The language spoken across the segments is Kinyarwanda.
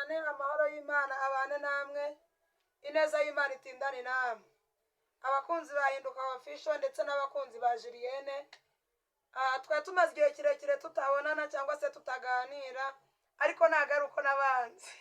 Cyane amahoro y'Imana abane namwe, ineza y'Imana itindane namwe. Abakunzi ba Hinduka Official ndetse n'abakunzi ba Julienne, twari tumaze igihe kirekire tutabonana cyangwa se tutaganira, ariko ntabwo ari uko nabanze,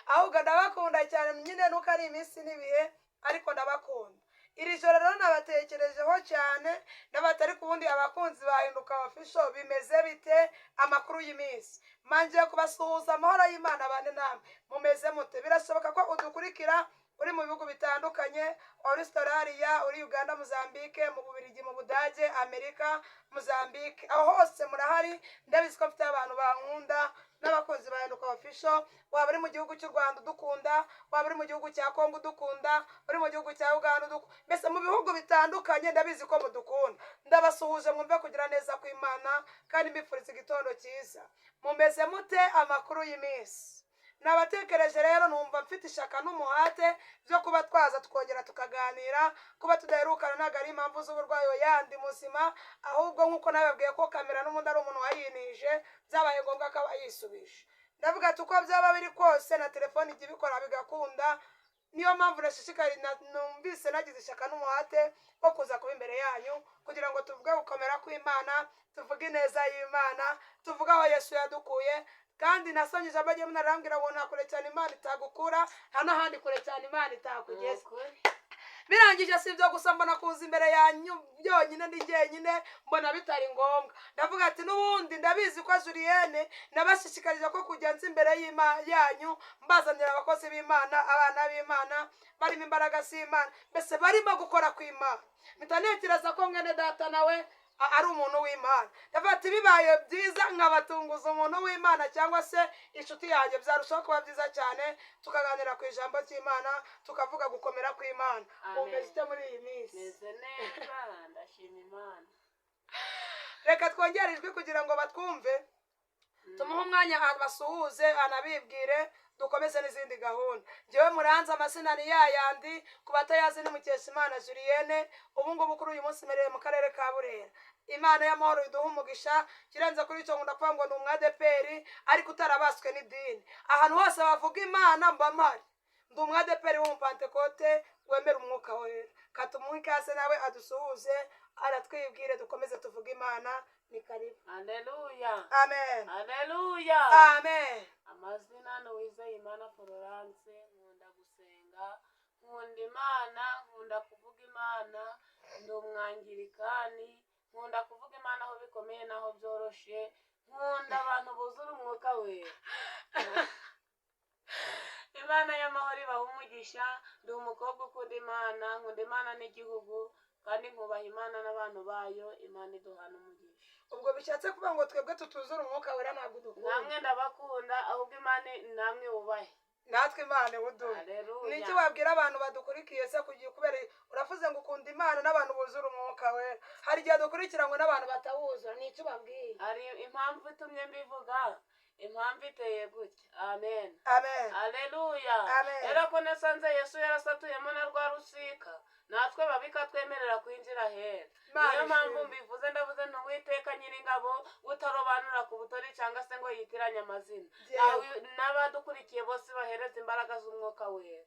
ahubwo ndabakunda cyane nyine, nuko ari iminsi n'ibihe, ariko ndabakunda. Iri joro rero nabatekerejeho cyane, ndabatari ariko ubundi abakunzi ba Hinduka Official bimeze bite? Amakuru y'iminsi? Mangiye kubasuhuza, amahoro y'Imana abane namwe. Mumeze mute? Birashoboka ko udukurikira uri mu bihugu bitandukanye, uri Australia, uri Uganda, Mozambique, mu Bubiligi, mu Budage, Amerika, Mozambique, aho hose murahari. Ndabizi ko mfite abantu bankunda n'abakunzi ba Hinduka Official. Waba uri mu gihugu cy'u Rwanda udukunda, waba uri mu gihugu cya Kongo udukunda, uri mu gihugu cya Uganda udukunda, mbese mu bihugu bitandukanye ndabizi ko mudukunda. Ndabasuhuje, mwumve kugira neza kw'Imana, kandi mbifuriza igitondo cyiza. Mumeze mute? Amakuru y'iminsi? Nabatekereje rero, numva mfite ishaka n'umuhate byo kuba twaza tukongera tukaganira. Kuba tudaherukana ntabwo ari impamvu z'uburwayi, yandi muzima, ahubwo nk'uko nababwiye ko kamera n'ubundi ari umuntu wayinije, byabaye ngombwa ko aba yisubije. Ndavuga ati uko byaba biri kose na telefone ijya ibikora bigakunda. Niyo mpamvu nashishikari numvise nagize ishyaka n'umuhate wo kuza kuba imbere yanyu kugira ngo tuvuge gukomera kw'Imana, tuvuge ineza y'Imana, tuvuge aho Yesu yadukuye. Kandi nasomye ijambo ry'Imana rirambwira ngo nta kure cyane Imana itagukura, nta n'ahandi kure cyane Imana itakugeza. Birangije, si ibyo gusa, mbona kuza imbere yanyu byonyine ndi jyenyine, mbona bitari ngombwa. Ndavuga ati n'ubundi ndabizi ko Julienne nabashishikarije ko kujya nza imbere yanyu mbazanira abakozi b'Imana, abana b'Imana barimo imbaraga z'Imana, mbese barimo gukora kw'Imana. Mpita ntekereza ko mwene data nawe ari umuntu w'Imana. Ndavuga ati bibaye byiza nkabatunguza umuntu w'Imana cyangwa se inshuti yanjye, byarushaho kuba byiza cyane, tukaganira ku ijambo ry'Imana, tukavuga gukomera kw'Imana. Amen. Umeze ute muri iyi minsi? Meze neza, ndashima Imana. Reka twongere ijwi kugira ngo batwumve, tumuhe umwanya abasuhuze, anabibwire, dukomeze n'izindi gahunda. Njyewe muranze, amazina ni yayandi, ku batayazi ni Mukeshimana Julienne. Ubu ngubu kuri uyu munsi mpereye mu karere ka Burera. Imana y'amahoro iduha umugisha. Kirenze kuri icyo, nkunda kuvuga ngo ni umwadeperi ariko utarabaswe n'idini. Ahantu hose bavuga Imana mba mpari. Ndi umwadeperi w'umupantekote wemera umwuka wera. Katumuhe ikaze nawe adusuhuze, aratwibwire, dukomeze tuvuge Imana. Ni karibu. Aleluya! Amen. Aleluya! Amen. Amazina ni Uwizeyimana Florence. Nkunda gusenga, nkunda Imana, nkunda kuvuga Imana. Ndi umwangirikani, nkunda kuvuga Imana aho bikomeye n'aho byoroshe. Nkunda abantu buzura umwuka wera. Imana y'amahoro ibaha umugisha. Ndi umukobwa ukunda Imana, nkunda Imana n'igihugu, kandi nkubaha Imana n'abantu bayo. Imana iduhana umugisha. Ubwo bishatse kuvuga ngo twebwe tutuzura umwuka wera ntabwo dukunda? Namwe ndabakunda, ahubwo Imana namwe wubahe. Natwe Imana iwuduhe. Aleluya. Ni iki wabwira abantu badukurikiye se kugira, kubera uravuze ngo ukunda Imana n'abantu buzura umwuka wera, hari igihe dukurikira ngo n'abantu batawuzura, ni icyo ubabwiye? Hari impamvu itumye mbivuga. Impamvu iteye gutya. Amen. Amen. Aleluya! Amen. Rero ko nasanze Yesu yarasatuyemo na rwa rusika, natwe babika twemerera kwinjira hera. Imana Niyo mpamvu ishimwe. mbivuze. Ndavuze nti Uwiteka Nyiringabo utarobanura ku butoni cyangwa se ngo yitiranye amazina. Yewe. N'abadukurikiye bose bahereza imbaraga z'umwuka wera.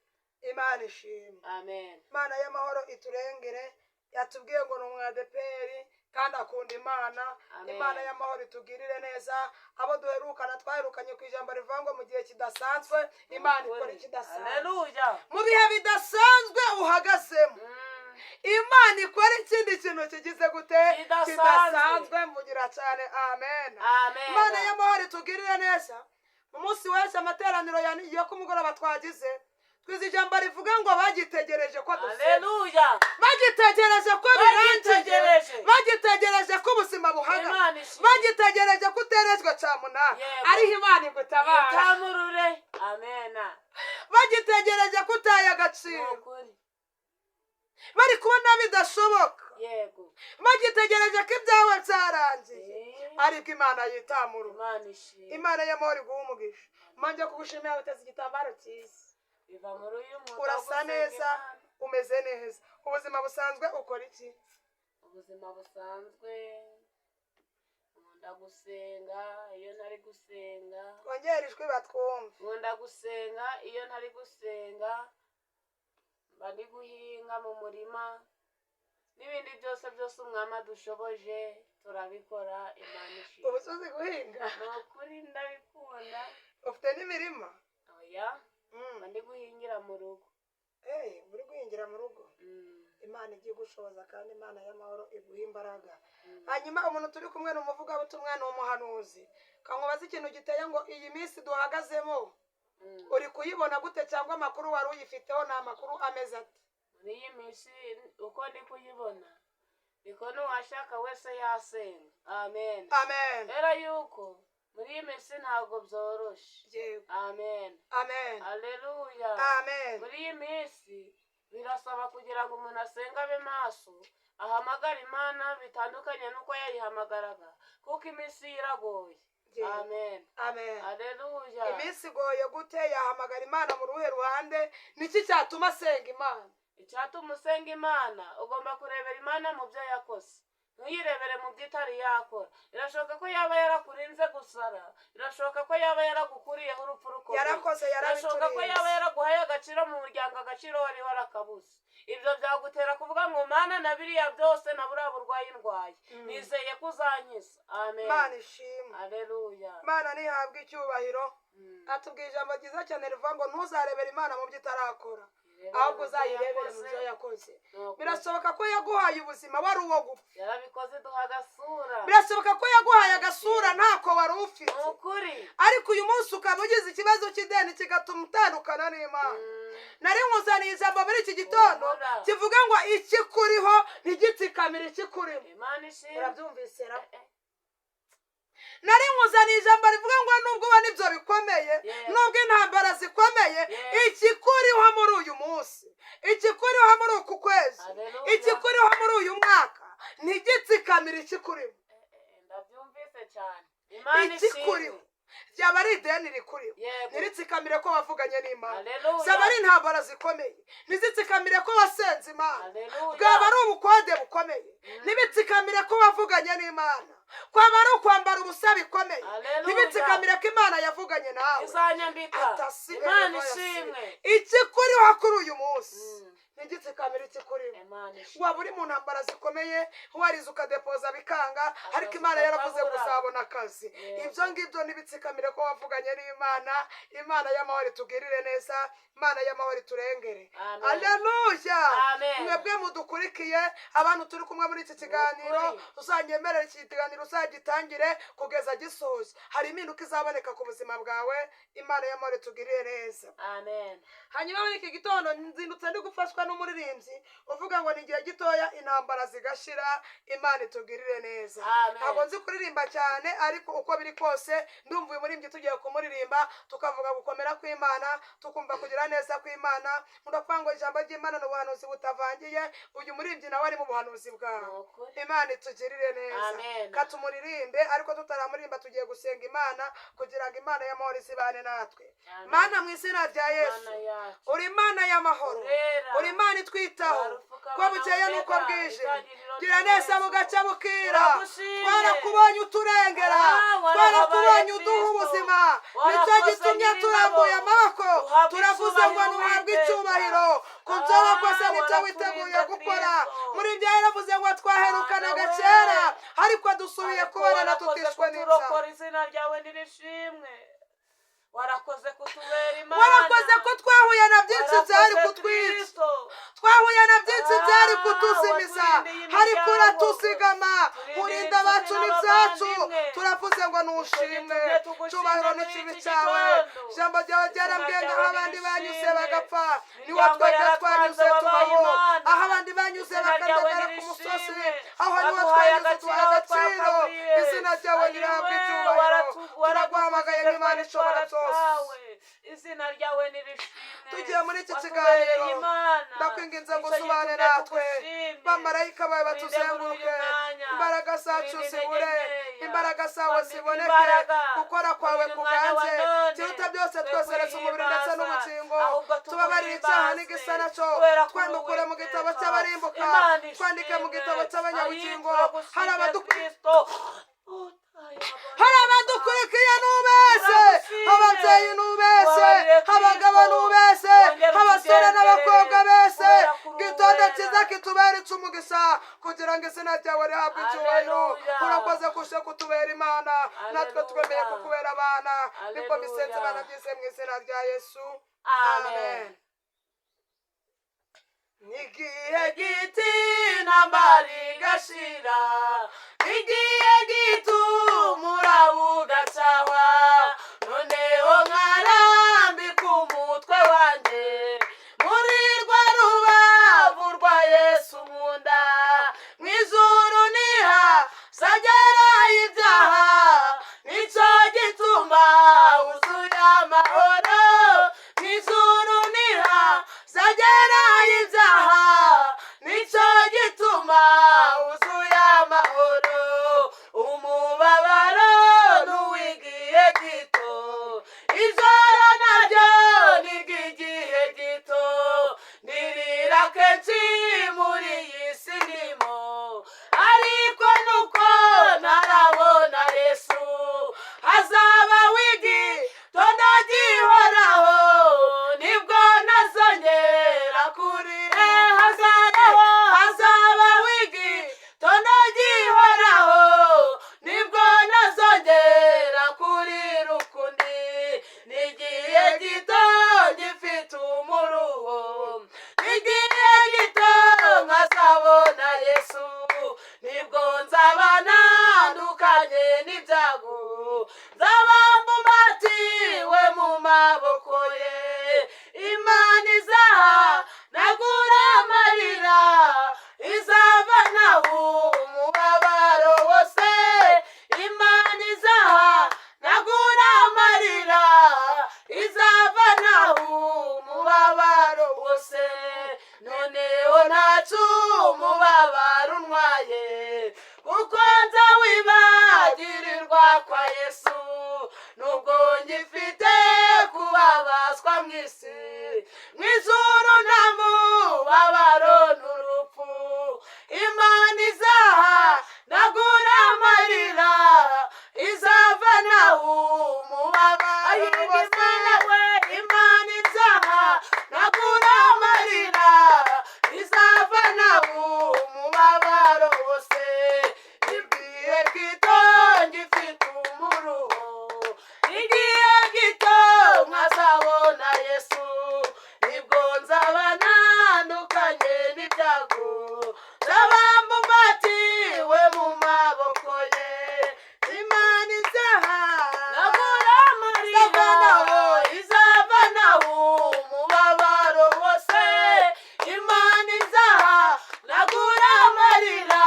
Imana ishimwe. Amen. Imana y'amahoro iturengere. Yatubwiye ngo ni umwadeperi kandi akunda Imana. Amen. Imana y'amahoro itugirire neza. Abo duherukana, twaherukanye ku ijambo rivuga ngo mu gihe kidasanzwe Imana ikora ikidasanzwe. Aleluya. Mu bihe bidasanzwe uhagazemo, Imana ikora ikindi kintu kigize gute? Kidasanzwe. Kidasanzwe. Mvugira cyane amen. Amen. Imana y'amahoro itugirire neza. Mu munsi w'ejo, amateraniro yo ku mugoroba twagize, twize ijambo rivuga ngo bagitegereje ko dusenga, Aleluya. bagitegereje ko birangiye, Bagitegereje. bagitegereje ko ubuzima buhaga, Imana ishimwe. bagitegereje ko uterezwa cyamunara, Yego. ariho Imana igutabara. Itamurure. Amena. Bagitegereje ko utaye Ni agaciro, ukuri. bari kubona bidashoboka, Yego. bagitegereje ko ibyawe byarangiye, ariko Imana yitamurura. Imana ishimwe. Imana y'amahoro iguha umugisha. Manje kugushimira, uteze igitambaro cyiza. Biva muri uyu mwuga wo Urasa gusenga neza. Imana. Umeze neza. Ubuzima busanzwe ukora iki? Ubuzima busanzwe, nkunda Nkunda gusenga iyo ntari gusenga. Twongere ijwi batwumve. Nkunda gusenga, iyo ntari gusenga mba ndi guhinga mu murima n'ibindi byose byose Umwami adushoboje turabikora. Imana ishimwe. Ubu uzi guhinga? Ni ukuri ndabikunda. Ufite n'imirima? Oya, mba ndi guhingira mu rugo. Eh, uri guhingira mu rugo? Mm. Imana igiye igushoboza kandi Imana y'amahoro iguha imbaraga. Mm. Hanyuma umuntu turi kumwe ni umuvugabutumwa, ni umuhanuzi. Kankubaza ikintu giteye ngo iyi minsi duhagazemo uri kuyibona gute, cyangwa amakuru wari uyifiteho ni amakuru ameze ate? Muri iyi minsi uko ndi kuyibona, niko n'uwashaka wese yasenga. Amen. Amen. Kubera yuko muri iyi minsi ntabwo byoroshye. Amen. Amen. Aleluya. Amen. Muri iyi minsi birasaba kugira ngo umuntu asenge, abe maso, ahamagare Imana bitandukanye n'uko yayihamagaraga, kuko iminsi iragoye. Amen. Amen. Aleluya. Iminsi igoye gute? Yahamagara Imana mu ruhe ruhande? Niki cyatuma asenga Imana? Icyatuma usenga Imana, ugomba kurebera Imana mu byo yakoze, ntuyirebere mu byo itari yakora. Birashoboka ko yaba yarakurinze gusara, birashoboka ko yaba yaragukuriyeho urupfu rukomeye, Yarakoze. birashoboka ko yaba Yarabiturinze. yaraguhaye agaciro mu muryango, agaciro wari warakabuze. Ibyo byagutera kuvuga ngo: "Mana, na biriya byose, na buriya burwayi ndwaye, nizeye ko uzankiza." Amen. Imana ishimwe. Aleluya. Imana ntihabwe icyubahiro. Atubwiye ijambo ryiza cyane rivuga ngo ntuzarebere Imana mu byo itarakora, ahubwo uzayirebere mu byo yakoze. Birashoboka ko yaguhaye ubuzima wari uwo gupfa. Yarabikoze, duha agasura. Birashoboka ko yaguhaye agasura ntako wari ufite. Ni ukuri. Ariko uyu munsi ukaba ugize ikibazo cy'ideni kigatuma utandukana n'Imana. Nari nkuzaniye ijambo muri iki gitondo Humura. kivuga ngo ikikuriho ntigitsikamire ikikurimo. Imana ishimwe. Urabyumvise ra? Eh, eh. Nari nkuzaniye ijambo rivuga ngo nubwo ubona ibyo bikomeye, nubwo intambara zikomeye, ikikuriho muri uyu munsi, ikikuriho muri uku kwezi, Haleluya. ikikuriho muri uyu mwaka ntigitsikamire ikikurimo. Eh, ndabyumvise cyane. Imana Ikikuriho ishimwe. byaba ari ideni rikuriho, ntiritsikamire ko wavuganye n'Imana. Haleluya. Zaba ari intambara zikomeye, ntizitsikamire ko wasenze Imana. Haleluya. Bwaba ari ubukode bukomeye, ntibitsikamire ko wavuganye n'Imana. Kwaba ari ukwambara ubusa bikomeye, Haleluya. ntibitsikamire ko Imana yavuganye nawe. Izanyambika. Atasi. Imana ishimwe. Ikikuriho kuri uyu munsi ntigitsikamire ikikuriho. Imana ishimwe. Waba uri mu ntambara zikomeye, warize ukadepoza bikanga, ariko Imana yaravuze ngo uzabona akazi. Ibyo ngibyo ntibitsikamire ko wavuganye n'Imana. Imana y'amahoro itugirire neza, Imana y'amahoro iturengere. Amen. Aleluya. Amen. Mwebwe mudukurikiye, abantu turi kumwe muri iki kiganiro, Ukuri. uzanyemerera iki kiganiro uzagitangire kugeza gisoje, hari impinduka izaboneka ku buzima bwawe. Imana y'amahoro itugirire neza. Amen. Hanyuma muri iki gitondo nzindutse ndi gufashwa n'umuririmbyi uvuga ngo ni igihe gitoya intambara zigashira. Imana itugirire neza. Amen. Ntabwo nzi kuririmba cyane, ariko uko biri kose ndumva uyu muririmbyi tugiye kumuririmba, tukavuga gukomera kw'Imana, tukumva kugira neza kw'Imana. Ndakuvuga ngo ijambo ry'Imana ni ubuhanuzi butavangiye. Uyu muririmbyi nawe ari mu buhanuzi bwawe. Ni ukuri. Imana itugirire neza. Amen. Katumuririmbe, ariko tutaramuririmba tugiye gusenga Imana kugira ngo Imana y'amahoro izibane natwe. Amen. Mana, mu izina rya Yesu, Mana yacu. uri Imana y'amahoro, Urera. uri Imana itwitaho Warufuka ko bukeye abana n'uko Omega, bwije. itangiriro Gira neza ry'Yesu. bugaca bukira. Turagushimye. Twarakubonye uturengera, Ah, warahabaye twarakubonye uduha Kristo. ubuzima. Nicyo Warakoze gitumye Nyiringabo. turambuye amaboko, Uhabwe turavuze ngo icyubahiro, ntuhabwe Uwiteka. icyubahiro ku byo Ah, wakoze n'ibyo waraturinze witeguye gukora. Kristo. Muri ibyo yaravuze ngo twaherukanaga Mana we. kera, ariko dusubiye Ariko kubonana warakoze tutishwe n'ibyaha. kuturokora, izina ryawe nirishimwe. Warakoze kutubera Imana. Warakoze ko twahuye na byinshi byari Warakoze kutwica. Kristo. Twahuye na byinshi byari Ah, kutuzimiza, waturindiye ariko imiryango. uratuzigama, Turindiye urinda inshuti abacu n'ibyacu. n'abavandimwe. Turavuze ngo nushimwe, Nicyo gitumye tugushimye cyubahiro muri n'ikibi iki cyawe. gitondo. Ijambo ryawe ryarambwiye ngo Izina aho ryawe abandi banyuze nirishimwe. bagapfa, niwo Imiryango twebwe yaratwanze, twanyuze wabaye tubaho. Imana. Aho abandi banyuze Izina ryawe bakandagara ku musozi, nirishimwe. aho niwo Waduhaye twanyuze duha agaciro aho agaciro. twakaburiye. Izina ryawe Ayiwe, rihabwa icyubahiro. Turaguhamagaye waradukujije nk'Imana ishobora twari byose. twaratwawe. Izina ryawe nirishimwe. Tugiye muri iki Watubereye kiganiro, Imana. ndakwinginze ngo Nicyo usubane gitumye natwe, tugushimye. bamarayika bawe Turinde muri uyu batuzenguruke, mwanya. imbaraga zacu Turinde zibure, intege nkeya. imbaraga zawe Twambike ziboneke, imbaraga. gukora kwawe Muri uyu mwanya wa kuganze. none. Kiruta byose, Twe twoseretse umubiri ndetse kwihimbaza, n'ubugingo, ahubwo tubabarire icyaha tuguhimbaze. n'igisa nacyo. Kubera ko uri Twandukure mu gitabo Uwiteka. cy'abarimbuka, Imana twandike mu ishimwe. gitabo cy'abanyabugingo. Ayi, turagushimye Hari abadukuriye Kristo. Utaye. Abadukurikiye n'ubese, ababyeyi n'ubese, abagabo n'ubese, abasore n'abakobwa bese. Gitondo cyiza kituberetse umugisha kugira ngo izina ryawe rihabwe icyubahiro. Haleluya. Urakoze kushe kutubera Imana, natwe twemeye Haleluya. kukubera abana. Nibwo misenze Haleluya. Imana byize mu izina rya Yesu. Amen. Nigihe giti intambara igashira, igihe gito umuraba ugacawa, noneho nkarambika umutwe wanjye muri rwa rubavu rwa Yesu nkunda. Mu ijuru niha zagera ibyaha, nicyo gituma wuzuye amahoro. Mu ijuru niha zagera ibyaha, nicyo gituma wuzuye amahoro. Umubabaro n'uw'igihe gito, ijoro naryo ni iry'igihe gito. Ndirira kenshi muri iyi si ndimo, ariko nuko ntarabona Yesu. Hazaba w'igitondo gihoraho, nibwo nazongera kuri hazabaho. Hazaba w'igitondo gihoraho, nibwo nazongera kuri rukundi. N'igihe gito gifite umuruho, igihe gito nkazabona Yesu, nibwo nzaba ntandukanye n'ibyago, nzaba mbumbatiwe mu maboko ye. Imana izaha nagura amarira, izavanaho umubabaro wose. Imana izaha nagura amarira, izavanaho umubabaro wose. Noneho ntacu umubabaro untwaye, kuko nza wibagirirwa kwa Yesu. Nubwo ngifite kubabazwa mu isi, mu ijuru nta mubabaro n'urupfu. Imana izaha nagura amarira, izavanaho umubabaro wose. Imana izaha nagura amarira, izavanaho umubabaro wose. Igihe gito ngifite umuruho, igihe gito nkazabona Yesu, nibwo nzaba ntandukanye n'ibyago, nzaba mbumbatiwe mu maboko ye. Imana izaha Nagura amarira, izavanaho, izavanaho umubabaro wose. Imana izaha nagura amarira,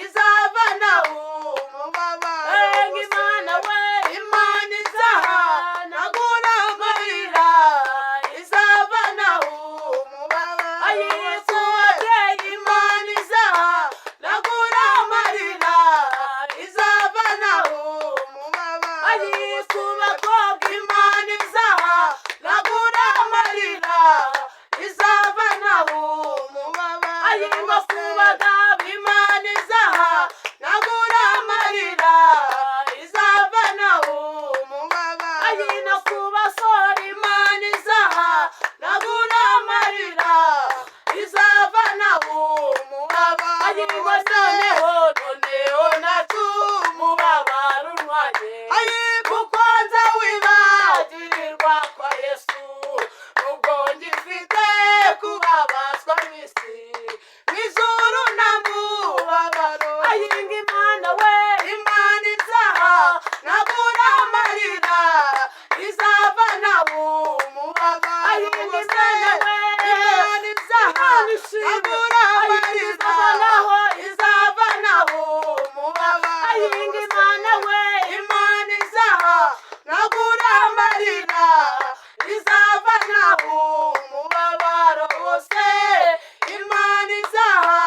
izavanaho umubabaro Enga wose. Imana we, Imana izaha nagura amarira, izavanaho umubabaro Ayisu wose. ababyeyi, Imana izaha nagura amarira, izavanaho umubabaro Ayisu wose. bakobwa, Imana izaha nagura amarira, izavanaho umubabaro Ayingo wose. kubagabo, Imana izaha nagura amarira, izavanaho umubabaro Ayino wose. kubasore, Imana izaha nagura amarira, izavanaho umubabaro Ayingo wose. noneho, Noneho ntacu umubabaro untwaye, Ayi, kuko nza wibagirirwa kwa Yesu. Nubwo ngifite kubabazwa mu isi, mu ijuru nta mubabaro. Ayinga Imana we, Imana izaha nagura amarira, izavanaho umubabaro Ayinga wose. Imana we, Imana izaha Imana ishimwe, nagura Ayinga amarira, izavanaho, izavanaho umubabaro Ayinga wose. Imana we, Imana izaha nagura amarira, izavanaho umubabaro wose. Imana izaha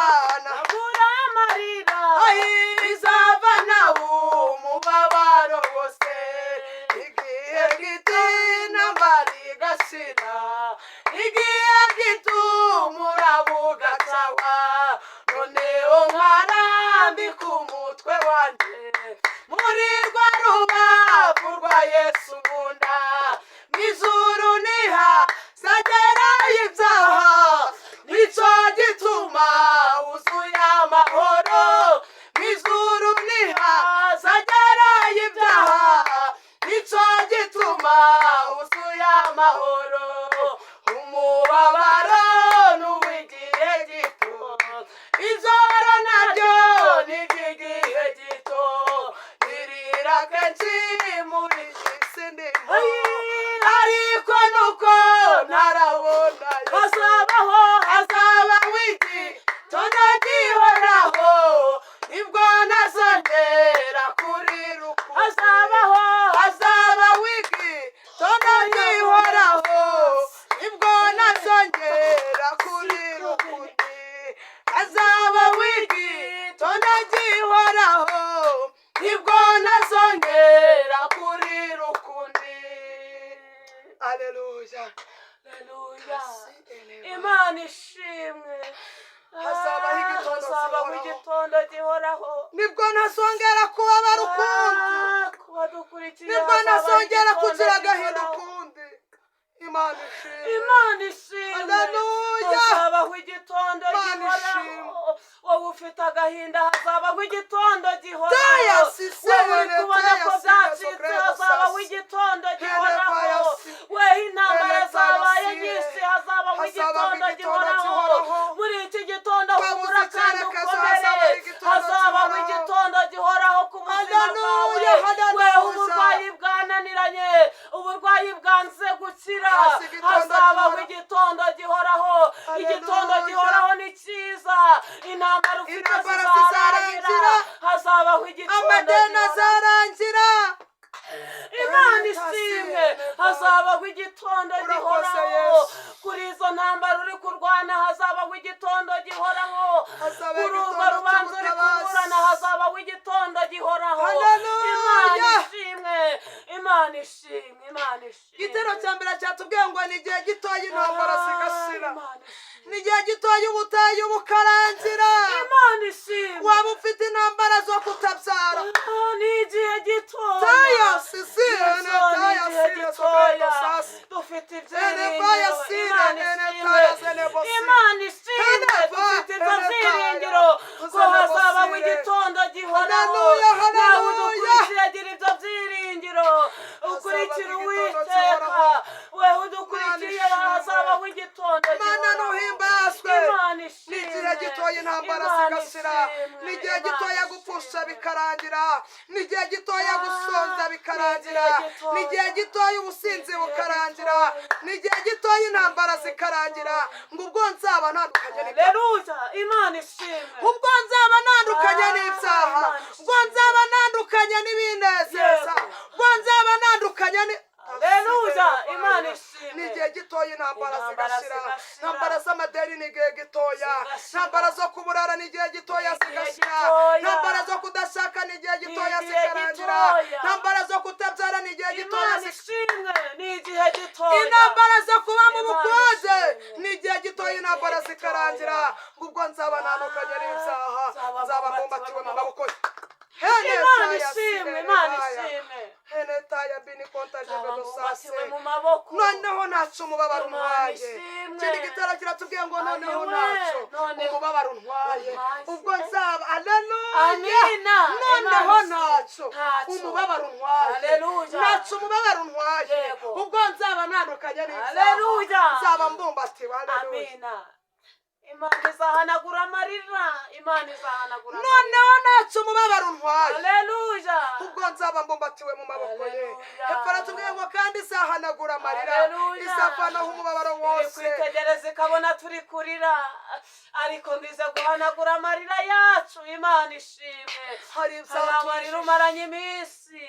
nagura amarira, izavanaho umubabaro wose. Igihe gito intambara igashira, igihe gito umuraba ugacawa, noneho nkarambika umutwe wanjye muri rwa rubavu. umutima wuzuye amahoro. Umubabaro n'uw'igihe gito, ijoro naryo ni iry'igihe gito. Ndirira kenshi muri iyi si ndimo, ariko nuko ntarabona Yesu. Hazabaho, hazabaho igitondo gihoraho, nibwo ntazongera kurira ukundi. Hazabaho, hazabaho igitondo gihoraho, nibwo ntazongera kurira ukundi. Hazabaho igitondo gihoraho, nibwo ntazongera kurira ukundi. Aleluya. Haleluya. Imana ishimwe. Hazabaho igitondo Hazabaho gihoraho. igitondo gihoraho. Nibwo ntazongera kubabara ukundi. Ah, kuba dukurikiye, Nibwo hazabaho ntazongera igitondo kugira agahinda gihoraho. ukundi. Imana ishimwe. Imana ishimwe. Haleluya. Hazabaho igitondo Imana gihoraho. ishimwe. Wowe ufite agahinda, hazabaho igitondo gihoraho. Taya sise Wowe uri ene kubona taya ko sine byacitse, sokrebo hazabaho sasi. igitondo Hene gihoraho. vaya si. Weho intambara Hene vaya zabaye sire. nyinshi, hazabaho Hazabaho igitondo igitondo gihoraho. gihoraho. Muri iki gitondo Twabuze humura kandi icyerekezo, ukomere. hazabaho igitondo Hazabaho gihoraho. igitondo gihoraho ku buzima bwawe. Haleluya, haleluya. Weho uburwayi bwananiranye, uburwayi bwanze gukira, Hasi igitondo hazabaho gihoraho. igitondo gihoraho. Igitondo Haleluya. gihoraho ni cyiza. Intambara ufite Intambara zizarangira, zizarangira. hazabaho igitondo Amadeni gihoraho. azarangira. Imana ishimwe. Hazabaho igitondo Urakoze, gihoraho. Yesu. Kuri izo ntambara uri kurwana, hazabaho igitondo gihoraho. Hazabaho Kuri urwo igitondo rubanza uri cy'ubutabazi. kuburana, hazabaho igitondo gihoraho. Haleluya. Imana ishimwe, Imana ishimwe, Imana ishimwe. Igitero cya mbere cyatubwiye ngo ni igihe gitoya intambara zigashira. Imana ishimwe. Ni igihe gitoya ubutayu bukarangira. Imana ishimwe. Waba ufite intambara zo kutabyara, Ah, ni igihe gitoya. Taya sisi ene Yesu, ni taya igihe sire gitoya. sokrebo sasi. Dufite Ene vaya ibyiringiro. sire, Imana ene ishimwe. taya zene bosi. Imana ishimwe. Ene va, Dufite ibyo ene taya, byiringiro ko zene hazabaho bosire. igitondo gihoraho. Haleluya, Nawe haleluya. udukurikiye, agira ibyo byiringiro, ukurikira igitondo Uwiteka. gihoraho. Weho udukurikiye, Imana ishimwe. hazabaho igitondo Mana gihoraho. nuhimbazwe. Imana Ni ishimwe. igihe gitoya intambara Imana zigashira. ishimwe. Ni igihe Imana gitoya gupfusha ishimwe. bikarangira. Ni igihe gitoya gusonza Ah, bikarangira. ni igihe gitoya. Ni igihe gitoya ubusinzi Ni igihe bukarangira. gitoya. Ni igihe gitoya intambara zikarangira. Ngo ubwo nzaba ntandukanye n'ibyaha. Haleluya. Imana ishimwe. Ubwo nzaba ntandukanye Ah, n'ibyaha. Imana ishimwe. Ubwo nzaba ntandukanye n'ibinezeza. Yego. Ubwo nzaba ntandukanye ni Haleluya. Imana ishimwe. Ni igihe gitoya intambara Intambara zigashira. zigashira. Intambara z'amadeni ni igihe gitoya. Zigashira. Intambara zo kuburara ni igihe gitoya Ni igihe zigashira. gitoya. Intambara zo kudashaka ni igihe gitoya igihe zikarangira. gitoya. Intambara zo kutabyara ni igihe gitoya Imana zigashira. ishimwe. Ni igihe gitoya. Intambara zo kuba mu Imana bukode ishimwe. ni igihe gitoya Ni intambara igihe zikarangira. gitoya. Ngo ubwo nzaba ntandukanye n'ibyaha, Nzaba nzaba mbumbatiwe mbumbatiwe mu mu maboko ye. Imana ishimwe. Imana ishimwe. Henetaya bini konta Nzaba jebedo sase. mbumbatiwe mu maboko. Noneho ntacyo umubabaro Imana untwaye. ishimwe. Ikindi gitero kiratubwiye ngo noneho Ayiwe, ntacyo noneho umubabaro untwaye. untwaye. Ubwo nzaba, aleluya. Amina. Noneho Imana ntacyo ntacyo. umubabaro untwaye. Haleluya. Ntacyo umubabaro untwaye. Yego. Ubwo nzaba ntandukanye n'ibyaha, Haleluya. nzaba mbumbatiwe. Haleluya. Amina. Imana izahanagura amarira. Imana izahanagura amarira. Noneho ntacyo umubabaro untwaye. Haleluya. Ubwo nzaba mbumbatiwe mu maboko ye. Haleluya. Hepfo aratubwiye ngo kandi izahanagura amarira, Haleluya. izavanaho umubabaro Iri wose. kwitegereza ikabona turi kurira, ariko ngize guhanagura amarira yacu. Imana ishimwe. Hari Hari ibyatujije. amarira umaranye iminsi,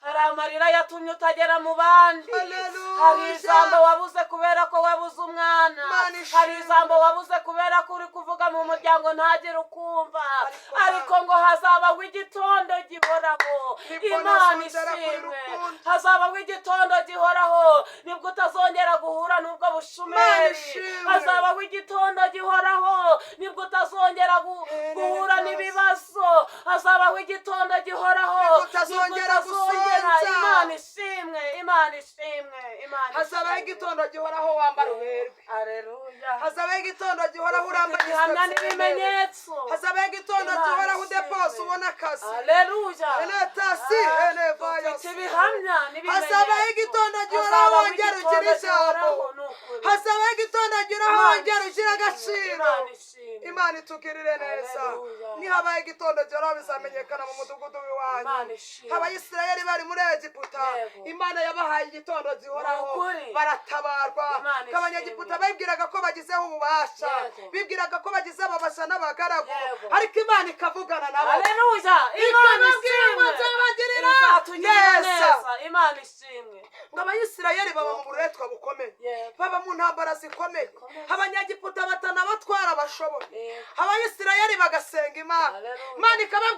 hari amarira yatumye utagera mu bandi. Haleluya. Hari ijambo wabuze kubera ko wabuze umwana. Imana ishimwe. Hari ijambo wabuze kubera ko uri kuvuga mu muryango ntagire ukumva. Ariko Ariko ngo hazabaho igitondo gihoraho. Nibwo Imana ntazongera kurira ishimwe. ukundi. Hazabaho igitondo gihoraho, nibwo utazongera guhura guhura n'ubwo Imana bushomeri. ishimwe. Hazabaho igitondo gihoraho, nibwo utazongera guhura Neza. n'ibibazo. Hazabaho igitondo gihoraho, Nibwo utazongera nibwo utazongera. gusonza. Imana ishimwe, Imana ishimwe, Imana Hazabaho ishimwe. igitondo gihoraho wambara uberwe. Aleluya. Hazabaho igitondo gihoraho urambaye. Igihamya n'ibimenyetso. Hazabaho igitondo Imana gihoraho ishimwe. udepose ubona akazi. Aleluya. Enetasi, enevaya. Dufite ibihamya n'ibimenyetso. Hazabaho igitondo gihoraho Hazabaho wongera igitondo ugira ijambo. gihoraho, ni ukuri. Hazabaho igitondo gihoraho Imana wongera ugira ishimwe, agaciro. Imana ishimwe. Imana itugirire neza. Haleluya. Nihabaye igitondo gihoraho, bizamenyekana mu mudugudu w'iwanyu. Imana ishimwe. Abayisirayeli bari muri Egiputa, Yego. Imana yabahaye igitondo gihoraho, Ni ukuri. baratabarwa. Imana ishimwe. Abanyegiputa bibwiraga ko bagizeho ububasha, Yego. bibwiraga ko bagize ababasha n'abagaragu, Yego. ariko Imana ikavugana nabo, Aleluya. Imana ikababwira ngo ishimwe. nzabagirira Izatugirira neza. neza. Imana ishimwe. Ngo Abayisirayeli baba mu buretwa bukomeye, Yego. baba mu ntambara zikomeye, Zikomeye. Abanyegiputa batanabatwara bashoboye. Yego. Abayisirayeli bagasenga Imana, Haleluya. Imana ikababwira